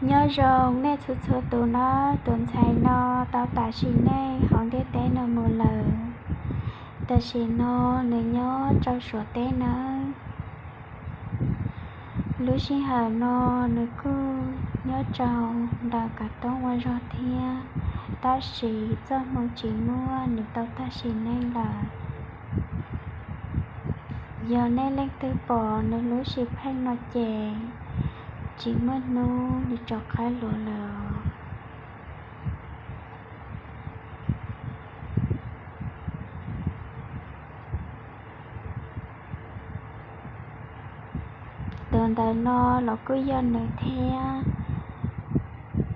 Nyob zoo nej txhua txhua tus nawb, tus ntxhais no tau tas sim neej hauv ntiaj teb no mus lawm. Tam sim no nws nyob rau Suav teb nawb. Lub sij hawm no nws kuj nyob rau ntawm kav toob ua zog thiab, tab sis txoj hmoo tsis muaj, nws tau tag sim neej lawm. Yog nej leej twg pom nws lub sim pheej no ces tsis muaj hnub nws rov qab los lawm. Tus ntawm no los kuj yog nws thiab.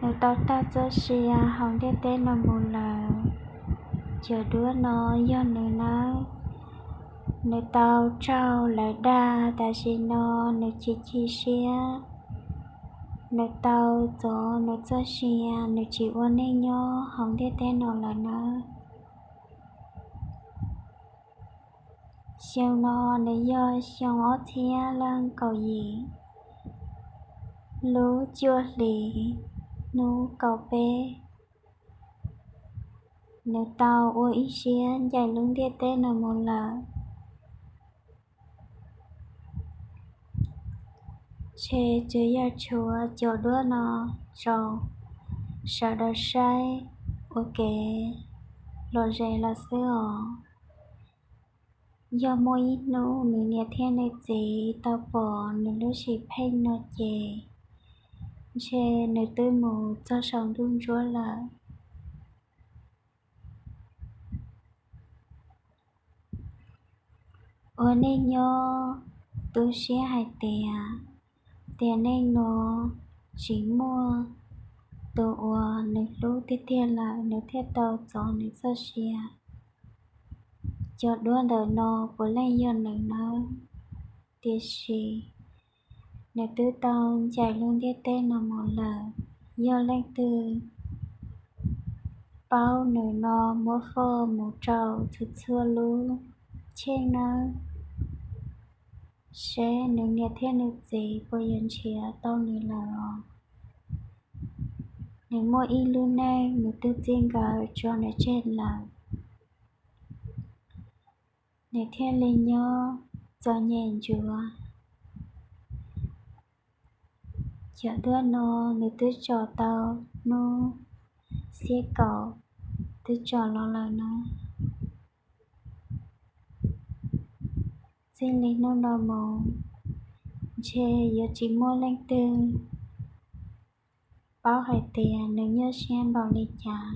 Nws tau tag txoj sia hauv ntiaj teb no mus lawm. Cov duab no yog nws nawb. Nws tau raug lawv dag, tam sim no nws chim chim siab. Nws tau txov nws txoj sia, nws tsis ua neej nyob hauv ntiaj teb no lawm nawb. Xyoo no nws yog xyoo ob txhiab leej kaum yim, lub cuaj hlis, hnub kaum peb. Nws tau ua ib siab ncaim lub ntiaj teb no mus lawm. Ntshe tsuas yog tshuav cov duab no tso sawv daws saib ua kev lom zem lawm xwb os. Yog muaj ib hnub nws niam thiab nws txiv tau pom nws lub sim pheej no ces ntshe nws twb mus txog saum ntuj ntsuab lawm. Ua neej nyob tu siab hais tias, tiam neej no tsis muaj tus uas nws hlub tiag tiag lawm, nws thiaj tau txov nws txoj sia. Cov duab ntawm no puav leej yog nws nawb, tiam sis nws twb tau ncaim lub ntiaj teb no mus lawm. Yog leej twg paub nws no muab foj mus rau txhua txhua lub cheej nawb, seb nws niam thiab nws txiv puas yuav nrhiav tau nws lawm os. Nws muaj ib lub neej nws twb txij nkawm tso nws tseg lawm, nws thiaj li nyob txom nyem ntsuav. Cov duab no nws twb tso tau hnub xiab kaum twb tso los lawm no. Txij li hnub no mus, ntshe yuav tsis muaj leej twg paub hais tias nws nyuaj siab npaum li cas.